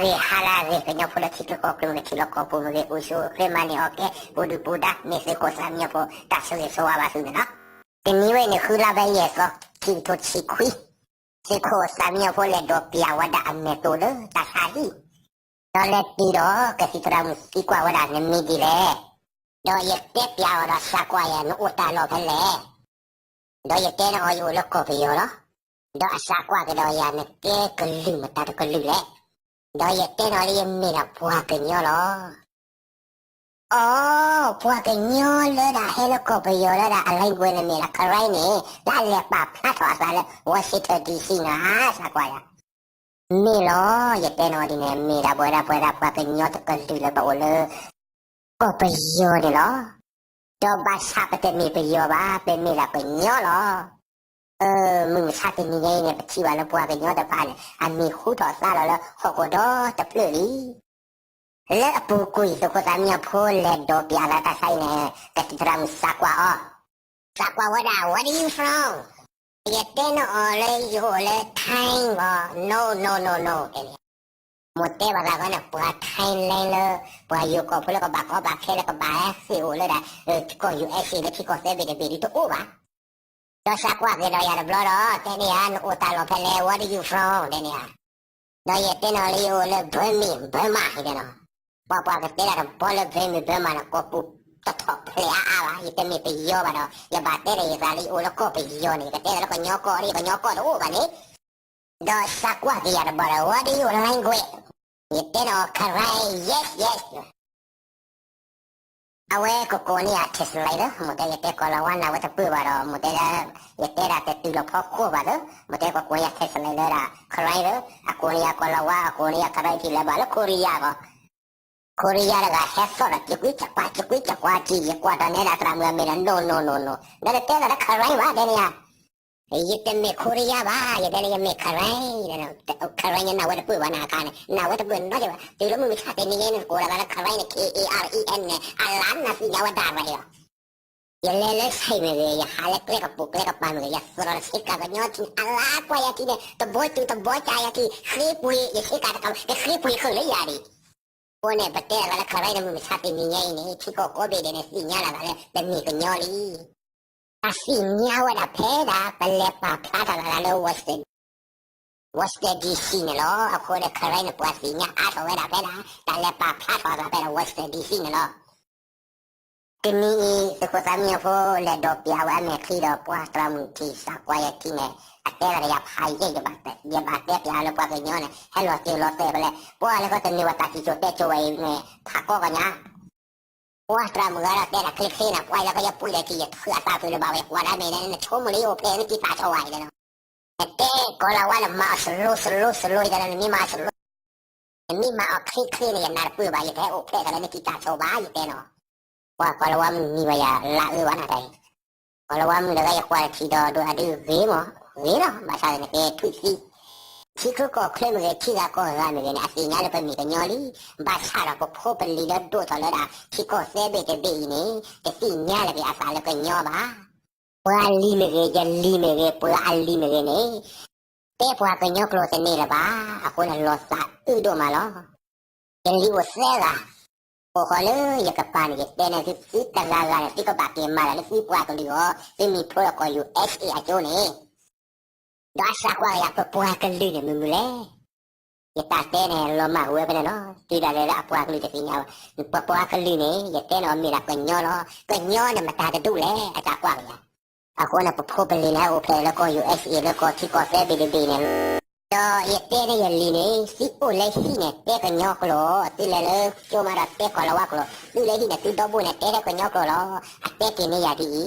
ဂ့ၤဟါလၢအဂ့ၤ ကညီဖိလၢထံချၢကီၢ်ချၢမ့ၢ်ဂ့ၤ ထံလီၢ်ကီၢ်ပူၤမ့ၢ်ဂ့ၤ အိၣ်ဆူၣ်အိၣ်ချ့မၤန့ၢ်အီၣ်ကဲ ပူၤဒုၣ်ပူၤဒါ မ့ၢ်သုးခိၣ်သးမံညီဖိ တၢ်ဆိၣ်ဂ့ၤဆိၣ်ဝါဘၣ်သုန့ၣ်လီၤ. တနံၤဝဲန့ၣ် ဃုလါဘဲယဲၢ်သီ ခံကထိတဆံခွံ, သုးခိၣ်သးမံညီဖိလဲၤဒိးပျးဝဲဒၣ်အမဲာ်တိၤလၢတၢ်ဆါဟံၣ်, ဒီးလဲၤတုၤဒီး ကသံၣ်သရၣ်မုၣ်သံကွၢ်ဝဲဒၣ် နမံၤဒ်လဲၣ်, ဒီးယတဲပျးအီၤဒီးစးကွၢ်ယၤ နအိၣ်တၢ်လီၢ်ဖဲလဲၣ် ဒီးယတဲန့ၢ်အီၤ ယအိၣ်လၢကီၢ်ပယီၤလီၤ. ဒီးအစးကွၢ်ကဒီးယၤ နကဲကလုာ်မတၤတကလုာ်လဲၣ်. ဒီးယတဲန့ၢ်အီၤလၢယမ့ၢ်ဒၣ်ပှၤကညီလီၤ. အိ, ပှၤကညီလၢဒၣ်ဟဲလၢကီၢ်ပယီၤလၢဒၣ်အ language န့ၣ်မ့ၢ်ဒၣ် Karen န့ၣ် လၢအလဲၤပာ်ဖျါထီၣ်အသးလၢ Washington D C န့ၣ် စးကွၢ်ယၤ မ့ၢ်လီၤ. ယတဲန့ၢ်အီၤဒ်န့ၣ် မ့ၢ်ဒၣ်ပဝဲဒၣ်ပဝဲဒၣ်ပှၤကညီတကလုာ်လၢဘၣ်အိၣ်လၢ ကီၢ်ပယီၤန့ၣ်လီၤ. ဒီးဘၣ်ဆၣ်ပတမ့ၢ်ပယီၤဘၣ် ပမ့ၢ်ဒၣ်ကညီလီၤ. မုၢ်မဆါတနံၤညါအံၤန့ၣ် ပထံၣ်ဘၣ်လၢပှၤကညီတဖၣ်န့ၣ် အမံၤဟူထီၣ်သါလီၤလၢဟီၣ်ခိၣ်ဒီတဖျၢၣ်လံ. လၢအပူၤကွံာ် သုးခိၣ်သးမံညီဖိလဲၤဒိးပျးလၢတၢ်ဆါအံၤန့ၣ် ကသံၣ်သရၣ်မုၣ်စးကွၢ်အီၤ, စးကွၢ်ဝဲဒၣ် Where are you from? ယတဲန့ၢ်အီၤလၢယအိၣ်လၢ Thai ဘၣ်, no no no no တဲန့ၣ်, မိၢ်တဲဘၣ်သးဃီန့ၣ် ပှၤ Thailand လၢ ပှၤယိၤကီၢ်ဖိလၢကဘၣ်ကီဘၣ်ခဲလၢကဘၣ် ဟဲသ့ၣ်အိၣ်လၢဒၣ် ကီၢ် U S A လၢထံကီၢ်သၢဘ့ၣ်တဘ့ၣ်ဒ်တအိၣ်ဘၣ်. ဒီးစးကွၢ်က့ၤဒီးယၤတဘျီဒီး တဲန့ၢ်ယၤ နအိၣ်တၢ်လီၢ်ဖဲလဲၣ် Where are you from တဲန့ၢ်ယၤ, ဒီးယတဲန့ၢ်အီၤလၢယအိၣ်လၢ Burma Burma တဲန့ၣ်, ပှၤပှၤကတဲဒၣ်တဘီလၢ Burma Burma န့ၣ် ကိာ်ပူၤတထီၣ်ဖျဲးအါအါဘၣ်, ယတမ့ၢ်ပယီၤဘၣ်ဒီး ယဘၣ်တဲဒီးယသးလၢယအိၣ်လၢကီၢ်ပယီၤန့ၣ် ယကတဲဒီးလၢကညီကီၢ်ဒီး ယကညီကီၢ်တအိၣ်ဘၣ်န့ၣ်, ဒီးစးကွၢ်က့ၤယၤတဘျီဒီး What do you language? ယတဲန့ၢ်အီၤ Karen, yes yes. အဝဲကကိးန့ၢ်ယၤ translate လၢ မိၢ်တဲယတဲကိးလၤဝါနၢ်ဝဲတပၢၢ်ဘၣ်ဒီး မိၢ်တဲလၢ ယတဲဒၣ်တတုၤလီၤဖီခိၣ်ဘၣ်သၢ, မိၢ်တဲကကိးန့ၢ်ယၤ translate လၢဒၣ် Karen လၢ အကိးန့ၢ်ယၤကိးလၤဝါ အကိးန့ၢ်ယၤ Karen ထံၣ်လၢဘၣ်လၢ Korea ကီး Korea တဂၤဟဲသီၣ်ဒီး ကကွံကကွၢ် ကကွံကကွၢ်ကံ ယကွၢ်ဒီးနဲဒၣ်သရၣ်မုၣ်အမ့ၢ်ဒီး no no no no နတတဲသးလၢ Karen ဘၣ် တဲန့ၢ်ယၤ ယတမ့ၢ် Korea ဘၣ် ယတဲန့ၣ် ယမ့ၢ် Karen, Karen ယနၢ်ဝဲတပၢၢ်ဘၣ်နၤအခါန့ၣ် နၢ်ဝဲတပၢၢ်နီတဘၣ် တုၤလၢမုၢ်မဆါတနံၤညါန့ၣ် နကိးလီၤသးလၢ Karen န့ၣ် K A R E N န့ၣ် အလါနၤသ့ၣ်ညါဝဲဒၣ်ဘၣ်ဒီး ယလဲၤလၢဆံးမ့ၢ်ဂ့ၤ ယဟးလၢကျဲကပိာ်ကျဲကပၤမ့ၢ်ဂ့ၤ ယသရိာ်ဆ့ကၤကညီထံ အလါကွၢ်ယၤထံန့ၣ် တဘိတုၤတဘိကၤယၤထံ ဃ့ပှ့ၤ ယဆ့ကၤတကး တဃ့ပှ့ၤဃုာ်လၢယၤဒံး အဃိန့ၣ် ပတဲလီၤသးလၢ Karen န့ၣ် မုၢ်မဆါတနံၤညါအံၤန့ၣ် ထံကီၢ်ကိးဘ့ၣ်ဒဲးန့ၣ် သ့ၣ်ညါလီၤသးလၢ ပမ့ၢ်ကညီလံ. တၢ်သ့ၣ်ညါဝဲဒၣ်ဖဲဒၣ် ပလဲၤပာ်ဖျါထီၣ်သးလၢ Washington, Washington D C န့ၣ်လီၤ. အဃိန့ၣ် Karen န့ၣ် ပှၤသ့ၣ်ညါအါထီၣ်ဝဲဒၣ်ဖဲဒၣ် တၢ်လဲၤပာ်ဖျါထီၣ်သးဖဲဒၣ် Washington D C န့ၣ်လီၤ. တနံၤအံၤ သုးခိၣ်သးမံညီဖိ လဲၤဒိးပျးဝဲအမဲာ်ချံဒီး ပှၤသရၣ်မုၣ်ထံၣ်စးကွၢ်ယၤထံန့ၣ် အတဲလီၤဒီးယၤဖးယံာ် ယဘၣ်တဲပျးလၢပှၤကညီန့ၣ် ဟဲလီၤစၢၤလီၤသွဲၣ်ဖဲလဲၣ် ပှၤလၢကတနုာ်ဘၣ်တၢ်စံၣ်စိၤတဲစိၤဝဲအံၤန့ၣ် ဖးကီကညါ ပှၤသရၣ်မုၣ်ဂၤဒီးတဲဒၣ်ချ့ချ့န့ၣ် ပှၤလၢကယဲၢ်ပှ့ၤဒီးထံၣ် ယထုးအသးဖုးလၢၤဘၣ်ဝဲ ကွၢ်ဒၣ်မ့ၢ်န့ၣ် နဆိကမိၣ်လၢယအိၣ်ဖျဲၣ် နကံၢ်တၢ်ဆိဝဲအံၤန့ၣ် နတဲကိးလၤဝါန့ၣ် မၤအီၤ slow slow slow ယတဲလၢ နမ့ၢ်မၤအီၤ slow နမ့ၢ်မၤအီၤချ့ချ့န့ၣ် ယနၢ်တပၢၢ်ဘၣ် ယတဟဲအိၣ်ဖျဲၣ်သးလၢနကံၢ်တၢ်ဆိဘၣ် ယတဲနီၤ ပှၤကိးလၤဝါမုၣ်နံၤဝဲယၤလၢအၢဘၣ်နၤတၢ်အံၤ ကိးလၤဝါမုၣ်တဂၤယကွၢ်တထံၣ်ဒီးဒိးအဒုဂ့ၤမး ဂ့ၤလီၤ ဘၣ်ဆၣ်န့ၣ်ကဲထွံၣ်သံ ထံချၢကီၢ်ချၢမ့ၢ်ဂ့ၤ ထံဂၤကီၢ်ဂၤမ့ၢ်ဂ့ၤန့ၣ် အသ့ၣ်ညါလၢပမ့ၢ်ကညီလံ ဘၣ်ဆၣ်ဒီးပဖိပလံၤလၢဒိၣ်ထီၣ်လၢဒၣ် ထံကီၢ်သၢဘ့ၣ်တဘ့ၣ်အံၤန့ၣ် တသ့ၣ်ညါလၢၤက့ၤအသးလၢကညီဘၣ် ပှၤအလံၤမ့ၢ်ဂ့ၤ ယလံၤမ့ၢ်ဂ့ၤ ပှၤအလံၤမ့ၢ်ဂ့ၤန့ၣ် တဲပှၤကညီကျိာ်တန့ၢ်လၢၤဘၣ် အဃိန့ၣ်လီၤသးအုးဒိၣ်မးလီၤ. ယလံၤအိၣ်သၢဂၤ အိၣ်ဃီလၢယကပၤန့ၣ် ယတဲန့ၣ်သု သုတဂၤဂၤန့ၣ် သုကဘၣ်က့ၤမၤလၢသုပှၤကလုာ်အဂီၢ် သုမ့ၢ်ဖျိလၢကီၢ် U S A အကၠိန့ၣ် ဒီးအစးကွၢ်ကယၤ ပပှၤကလုာ်န့ၣ်မ့ၢ်မနုၤလဲၣ်. ယတၢ်တဲန့ၣ် လီၤမၢ်ဝဲဖဲန့ၣ်လီၤ. တုၤဒၣ်လဲာ်လၢအပှၤကလုာ်တသ့ၣ်ညါဘၣ်. ပပှၤကလုာ်န့ၣ် ယတဲန့ၣ်အီၤမ့ၢ်ဒၣ်ကညီလီၤ. ကညီန့ၣ်မတၤတဒူၣ်လဲၣ် အစးကွၢ်ကယၤ. အဃိန့ၣ် ပဖိပလံၤန့ၣ် အိၣ်ဖျဲၣ်လၢကီၢ် U S A လၢကီၢ်ထံကီၢ်သၢဘ့ၣ်တဘ့ၣ်န့ၣ်လီၤ. ဒီးယတဲန့ၢ်ယလံၤန့ၣ် သုအိၣ်လၢဟံၣ်န့ၣ် တဲကညီကျိာ်, သုလဲၤလၢကၠိမးဒီးတဲကီၢ်လၤဝါကျိာ်, သုလၢဟံၣ်န့ၣ် သုဒီဘိန့ၣ် တဲထဲကညီကျိာ်လီၤ. အတဲက့ၤန့ၢ်ယၤဒ်အံၤ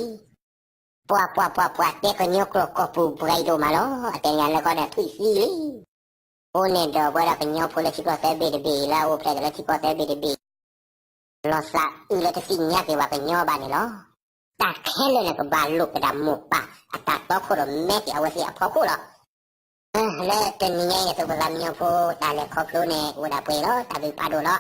ပှၤပှၤပှၤပှၤတဲကညီကျိာ် ကီၢ်ပူၤပှဲၤအံၤဒိၣ်မးလီၤ. အတဲန့ၢ်ယၤလၢကီၢ်န့ၣ် ထွံၣ်သံလံ. အဃိန့ၣ်ဒီးပဝဲဒၣ်ကညီဖိလၢထံကီၢ်သၢဘ့ၣ်တဘ့ၣ်အံၤ လၢအအိၣ်ဖျဲၣ်က့ၤလၢထံကီၢ်သၢဘ့ၣ်တဘ့ၣ် လီၤသးအုးလၢတသ့ၣ်ညါက့ၤပှၤကညီဘၣ်န့ၣ်လီၤ. တၢ်ခဲလၢာ်န့ၣ် ကဘၣ်လိာ်ကဒၣ်မိၢ်ပၢ်အတၢ်တီခိၣ်ဒီးမဲာ်သ့ၣ်အဝဲသ့ၣ်အဖီခိၣ်လီၤ. လၢတနံၤညါအံၤန့ၣ် သုးခိၣ်သးမံညီဖိ တၢ်လဲၤခီဖျိန့ၣ် အိၣ်ဒၣ်ပှဲၤလီၤ. တၢ်ဘျုးဖးဒိၣ်လီၤ.